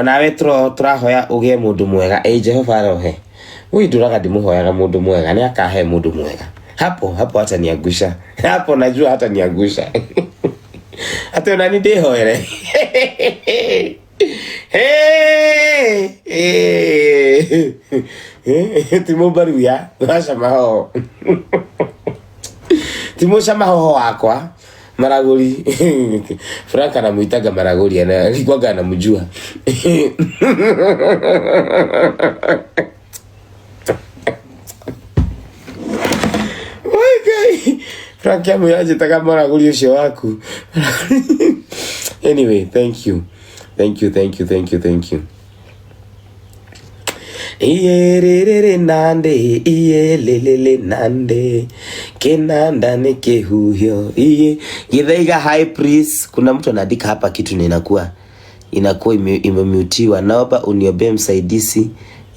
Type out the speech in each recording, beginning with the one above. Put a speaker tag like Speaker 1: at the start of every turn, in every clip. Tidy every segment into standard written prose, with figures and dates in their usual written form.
Speaker 1: Onawe tũrahoya ũgĩe mũndũ mwega. Ĩ Jehova arohe. Ui ndũraga ndĩmũhoyaga mũndũ mwega, nĩ akahe mũndũ mwega. Hapo hapo hata niangusha. Hapo najua hata niangusha. Ati ona ni ndĩhoere. Hey! Hey! Ti mũmbaruya, wacama hoho. Ti mũcama hoho wakwa. Maraguri. Frank anamuitaga Maraguri, alikuwaga anamjua. Oi, Ngai. Frank amwĩra anjĩtaga Maraguri ũcio waku. Anyway, thank you. Thank you, thank you, thank you, thank you. Iye rĩrĩrĩ nande, iye lelele nande, kinanda ni kihuhio. Iye Githaiga high priest. Kuna mtu anaandika hapa kitu na inakuwa inakuwa imemutiwa. Naomba uniombee msaidizi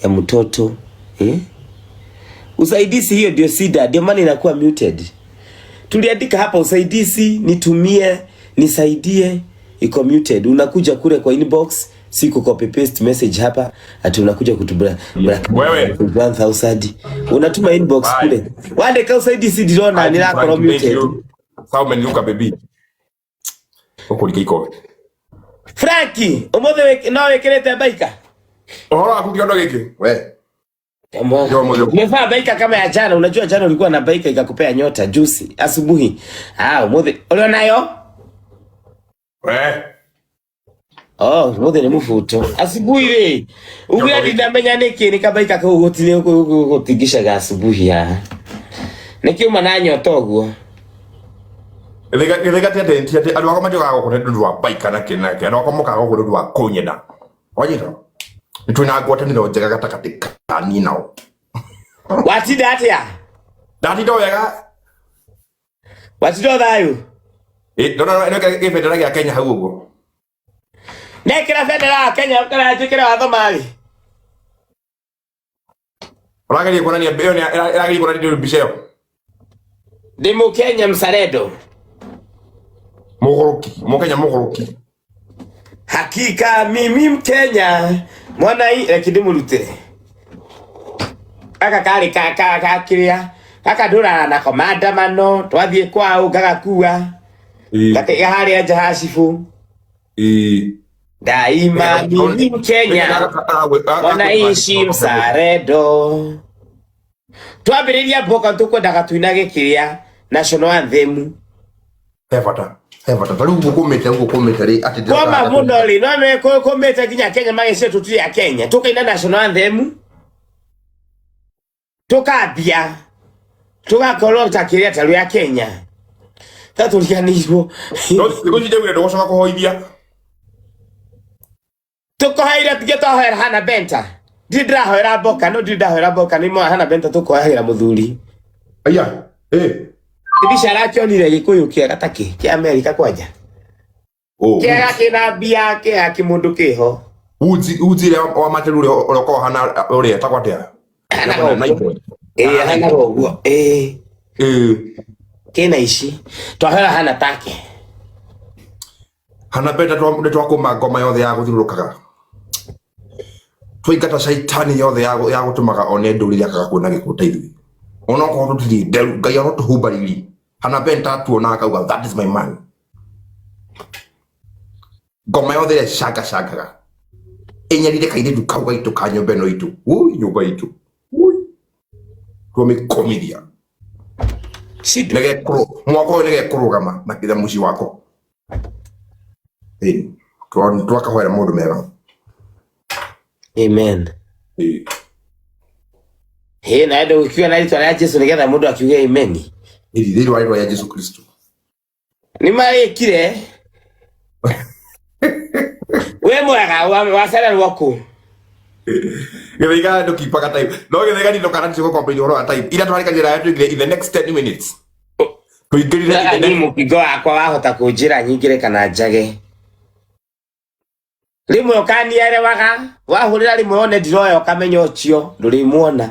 Speaker 1: ya mtoto eh? Usaidizi hiyo ndio sida, ndio maana inakuwa muted. Tuliandika hapa usaidizi, nitumie, nisaidie, iko muted. Unakuja kule kwa inbox, si ku copy paste message hapa ati unakuja kutubra
Speaker 2: Wewe.
Speaker 1: 1000 unatuma inbox
Speaker 2: Bye.
Speaker 1: kule wandika usaidizi ndirona nirakorwo
Speaker 2: Thank
Speaker 1: muted.
Speaker 2: you. Sasa umeniruka baby. Ũkũrika ikombe.
Speaker 1: Franki, umuthi no wikirite baika?
Speaker 2: Ũhoro waku kĩondo gĩkĩ? We. Yo, moyo.
Speaker 1: Umevaa baika kama ya jana. Unajua jana ulikuwa na baika ikakupea nyota juice asubuhi. Ah, umuthi ulionayo?
Speaker 2: We.
Speaker 1: Oh, umuthi ni mubuto. Asubuhi ri. Uguo ndinamenya niki ni kabaika kau gutini gutingishaga asubuhi haha. Nikiuma na nyota uguo.
Speaker 2: Gĩthĩga ti atĩ ti atĩ andũ akwa matiokaga gũkũ nĩ ũndũ wa baika na kĩ na kĩ. Andũ akwa mokaga gũkũ nĩ ũndũ wa kũnyenda. Wanyita? Nĩ twĩna ngwatanĩro njega gatagatĩ ka niĩ nao.
Speaker 1: Watinda atia?
Speaker 2: Ndatinda wega.
Speaker 1: Watinda thayu?
Speaker 2: Ĩ, ndona ĩno gĩbendera gĩa Kenya hau ũguo.
Speaker 1: Nekĩra bendera ya Kenya kana njĩkĩre watho mari.
Speaker 2: Ũrageria kuonania ĩyo nĩ ĩrageria kuonania mbica ĩyo.
Speaker 1: Ndĩ Mũkenya mzalendo.
Speaker 2: Mũgũrũki, Mũkenya mũgũrũki.
Speaker 1: Hakika mimi Mkenya mwana reke ndĩmũrutĩre gaka karĩ ka ka ka kĩrĩa gaka ndũraga nako maandamano twathiĩ kwao ngagakua ngatiga harĩa nja ha cibũ daima mimi Mkenya mwananchi mzalendo twambĩrĩria mboka tũkwendaga tuinage kĩrĩa national anthem.
Speaker 2: He bata, he bata. Ta rĩu ũguo kũmĩte ũguo kũmĩte rĩ atĩ
Speaker 1: Kwama mũno rĩ no me kũmĩte nginya Kenya magĩcio tũtirĩ a Kenya tũkaina national anthem tũkambia tũgakorwo ta kĩrĩa ta rĩa Kenya ta tũriganĩirwo.
Speaker 2: Thikũ ici ndaiguire ndũgũcoka kũhoithia.
Speaker 1: Tũkũhoire tige twahoera Hana Benta ndirĩ ndĩrahoera mboka no ndirĩ ndahoera mboka nĩ mwa Hana Benta tũkũhoyagĩra mũthuri.
Speaker 2: Aya, eh.
Speaker 1: Ndica arakĩonire gĩkũyũ kĩega ta kĩ kĩa Amerika kwanja.
Speaker 2: Oh.
Speaker 1: Kĩega kĩna mbia kĩega kĩmũndũ kĩho.
Speaker 2: Woods Woods ĩrĩa wa materu ũrĩa ũrĩa ũkoragwo hana ũrĩa etagwo atĩa?
Speaker 1: Ahanaga ũguo. Ĩĩ ahanaga ũguo. Ĩĩ.
Speaker 2: Ĩĩ.
Speaker 1: Kĩna ici. Twahoera hana take.
Speaker 2: Hana Benta nĩ twakũma ngoma yothe ya gũthiũrũrũkaga. Twaingata caitani yothe ya gũtũmaga one ndũrĩrĩ akaga kuona gĩkuũ ta ithuĩ. Onokorwo tũtirĩ nderu, Ngai arotũhumba riri. Hana Benta atuona akauga that is my man. Ngoma yothe ĩrĩa ĩcangacangaga ĩnyarire kairĩtu kau gaitũ ka nyũmba ĩno itũ. Ui, nyũmba itũ. Ui. Twamĩkomithia.
Speaker 1: Shindo.
Speaker 2: Nĩgekũrũ mwaka ũyũ nĩgekũrũgama na kĩrĩa mũciĩ wako. Ĩĩ. Twakahoera maũndũ mega.
Speaker 1: Amen.
Speaker 2: Ĩĩ.
Speaker 1: Hĩ na ndo ukiwa na rĩtwa rĩa Jesu nĩgetha mũndũ akiuge amen.
Speaker 2: Ĩĩ, thĩinĩ wa rĩtwa rĩa Jesu Kristo.
Speaker 1: Nĩ marĩkire. Wĩ mwega wacererwo kũ?
Speaker 2: Gĩthaiga ndũkipaga time. No gĩthaiga ni ndũkana nĩcio gũkomplain ũhoro wa time. Ira twarĩkanire nawe tũingĩre in the next 10 minutes. Tũingĩrire in the
Speaker 1: Niĩ
Speaker 2: next
Speaker 1: mũkingo wakwa wahota kũnjĩra nyingĩre kana njage. Rĩmwe ũkanierewaga wahũrĩra rĩmwe one ndiroya ũkamenya ũcio ndũrĩmuona.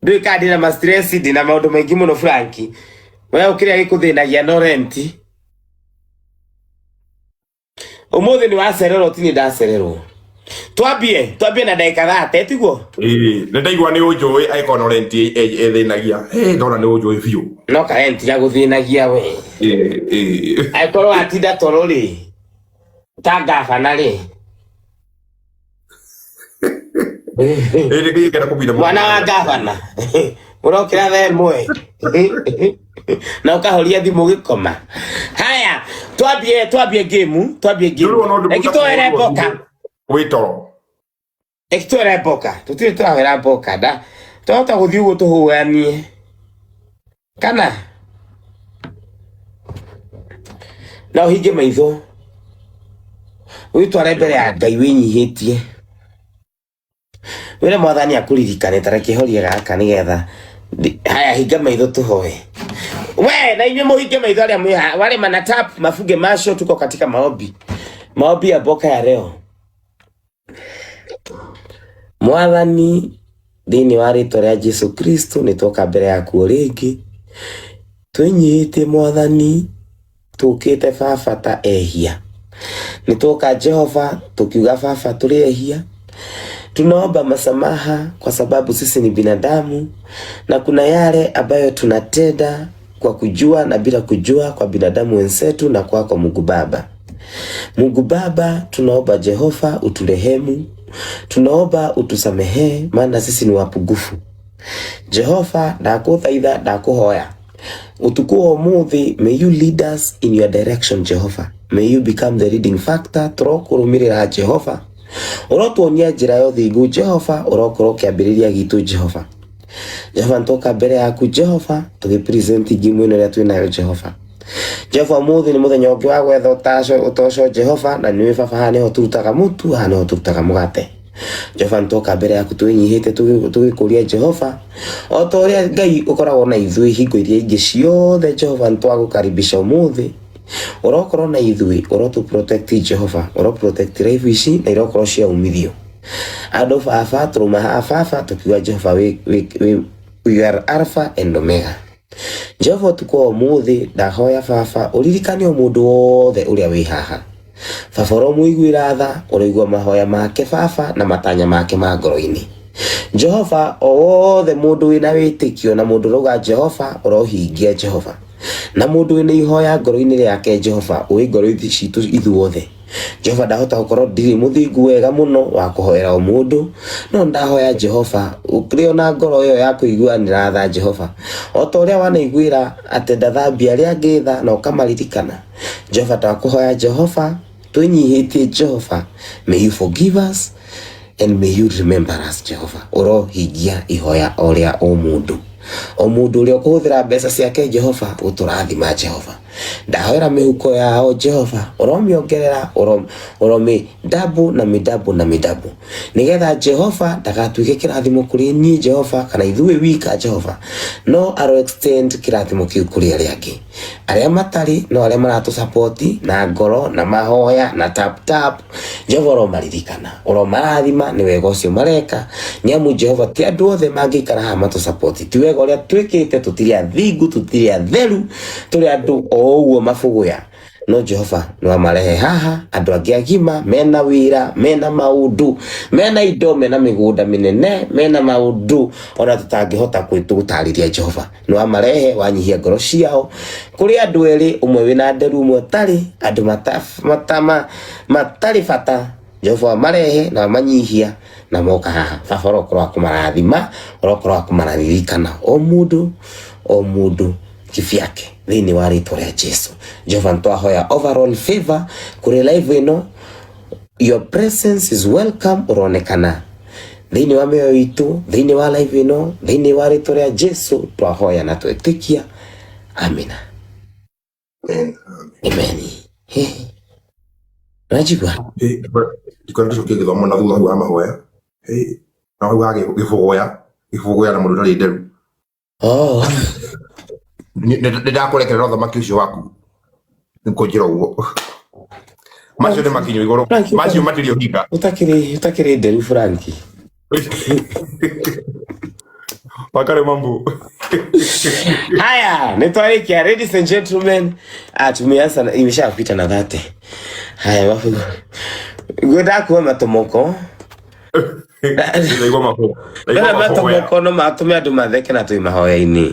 Speaker 1: Ndũĩ kana ndĩna ma stress ndĩna maũndũ maingĩ mũno Franki. We ũkĩrĩa gĩkũthĩnagia no rent. Ũmũthĩ nĩ wacererwo ti nĩ ndacererwo. Twambie na ndagĩka 30 tiguo?
Speaker 2: Ĩĩ, nĩ ndaigua nĩ ũnjũĩ angĩkorwo no rent ĩthĩnagia. Ĩ, ndona nĩ ũnjũĩ biũ.
Speaker 1: No karenti gagũthĩnagia we.
Speaker 2: Ĩĩ, ĩĩ.
Speaker 1: Angĩkorwo watinda toro rĩ, ta ngabana rĩ.
Speaker 2: Ĩĩ, nĩ ngĩenda kũbinda mũndũ.
Speaker 1: Mwana wa ngabana ũrokĩra thaa 1 na ũkahoria thimũ ũgĩkoma. Haya, twambie game, twambie game.
Speaker 2: Ndũrĩ wona ũndũ
Speaker 1: Reke tũhere mboka.
Speaker 2: Wĩ toro.
Speaker 1: Reke tũhere mboka. Tũtirĩ tũrahera mboka nda. Twahota gũthiĩ ũguo tũhũanie. Kana na ũhinge maitho wĩtware mbere ya Ngai wĩnyihĩtie wĩre mwathani akũririkane ta reke horie gaka nĩgetha haya hinga maitho tũhoe we na inyuĩ mũhinge maitho arĩa mwĩ haha wale manatap mafunge macho tuko katika maombi maombi ya mboka ya leo Mwathani thĩinĩ wa rĩtwa rĩa Jesu Kristo nĩ twoka mbere yaku o rĩngĩ twĩnyihĩtie Mwathani tũkĩte baba ta ehia nĩ twoka Jehova tukiuga baba tũrĩ ehia tunaomba masamaha kwa sababu sisi ni binadamu na kuna yale ambayo tunatenda kwa kujua na bila kujua kwa binadamu wenzetu na kwako Mungu Baba. Mungu Baba, tunaomba Jehova uturehemu, tunaomba utusamehe, maana sisi ni wapungufu. Jehova, ndakũthaitha ndakũhoya utukũ wa ũmũthĩ, may you lead us in your direction Jehova, may you become the leading factor tũrokũrũmĩrĩra Jehova, ũrotuonia njĩra ya ũthingu Jehova, ũrokorwo kĩambĩrĩria gitũ Jehova. Jehova nĩtwoka mbere yaku Jehova tũgĩpresent game ĩno ĩrĩa twĩnayo Jehova. Jehova ũmũthĩ nĩ mũthenya ũngĩ wa gwetha ũtoco Jehova, na nĩũĩ baba haha nĩho tũrutaga mũtu, haha nĩho tũrutaga mũgate. Jehova nĩtwoka mbere yaku twĩnyihĩte tũgĩkũria Jehova, o ta ũrĩa Ngai ũkoragwo na ithuĩ hingo iria ingĩ ciothe Jehova nĩtwagũkaribisha ũmũthĩ, ũrokorwo na ithuĩ, ũrotũ protect Jehova, ũro protect life ici na irokorwo cia umithio. Andũ baba tũrũma haha baba tũkiuga Jehova we are Alpha and Omega. Jehova ũtukũ wa ũmũthĩ ndahoya baba ũririkane o mũndũ wothe ũrĩa wĩ haha. Baba ũromũiguĩra tha, ũroigua mahoya make baba na matanya make ma ngoro-inĩ. Jehova o wothe mũndũ wĩna wĩtĩkio na mũndũ ũrauga Jehova ũrohingia Jehova. Na mũndũ wĩna ihoya ngoro-inĩ rĩake Jehova ũĩ ngoro citũ ithuothe. Jehova ndahota gũkorwo ndirĩ mũthingu wega mũno wa kũhoera o mũndũ, no ndahoya Jehova ũrĩ ona ngoro ĩyo ya kũiguanĩra tha Jehova, o ta ũrĩa wanaiguĩra atenda thambi arĩa angĩ tha na ũkamaririkana. Jehova ndakũhoya Jehova twĩnyihĩtie Jehova, may you forgive us and may you remember us Jehova. Ũrohingia ihoya o rĩa o mũndũ, o mũndũ ũrĩa ũkũhũthĩra mbeca ciake Jehova gũtũrathima Jehova. Ndahoera mĩhuko yao Jehova, ũromĩongerera, ũromĩndambu na mĩndambu na mĩndambu, nĩgetha Jehova ndagatuĩke kĩrathimo kũrĩ niĩ Jehova kana ithuĩ wika Jehova, no aro extend kĩrathimo kĩu kũrĩ arĩa angĩ, arĩa matarĩ no arĩa maratũsapoti na ngoro na mahoya na tap tap. Jehova ũromaririkana, ũromarathima nĩ wega ũcio mareka, nĩ amu Jehova ti andũ othe mangĩikara haha matũsapoti, ti wega ũrĩa twĩkĩte, tũtirĩ athingu, tũtirĩ atheru, tũrĩ andũ o ũguo mabũgũya, no Jehova nĩ wamarehe haha andũ angĩ agima mena wĩra, mena maũndũ, mena indo, mena mĩgũnda mĩnene, mena maũndũ ona tũtangĩhota gũtarĩria Jehova. Nĩ wamarehe wanyihia ngoro ciao kũrĩ andũ erĩ, ũmwe wĩna nderu ũmwe ũtarĩ, andũ matarĩ bata. Jehova wamarehe na wamanyihia na moka haha. Baba ũrokorwo wa kũmarathima, ũrokorwo wa kũmaririkana o mũndũ o mũndũ kivyake thĩinĩ wa rĩtwa rĩa Jesu. Jehova nĩtwahoya overall favor kũrĩ live ĩno. Your presence is welcome, ũronekana thĩinĩ wa mĩoyo itũ, thĩinĩ wa live ĩno, thĩinĩ wa rĩtwa rĩa Jesu twahoya na twetĩkia, amina.
Speaker 2: Amen.
Speaker 1: Amen. He. Unajigua?
Speaker 2: Ndikwenda tũcokie gĩthomo na thutha hau wa mahoya. No hau ha gĩbũgũya, gĩbũgũya na mũndũ ũtarĩ nderu.
Speaker 1: Oh.
Speaker 2: Nĩ ndakũrekerera ũthamaki ũcio waku. Nĩ kũnjĩra ũguo. Macio nĩ makinyo igũrũ.
Speaker 1: Frank,
Speaker 2: Macio matirĩ ũhinga.
Speaker 1: Utakĩrĩ nderu Frank.
Speaker 2: Wakare mambo.
Speaker 1: Haya, nitwarikia ladies and gentlemen. Ah, tumeanza imeshapita na dhate. Haya, wafu. Gwenda kuwa matomoko.
Speaker 2: Ndaigua mahoya.
Speaker 1: Ndona
Speaker 2: Ndaigua mahoya.
Speaker 1: matomoko no matũme andũ matheke na twĩ mahoya-inĩ.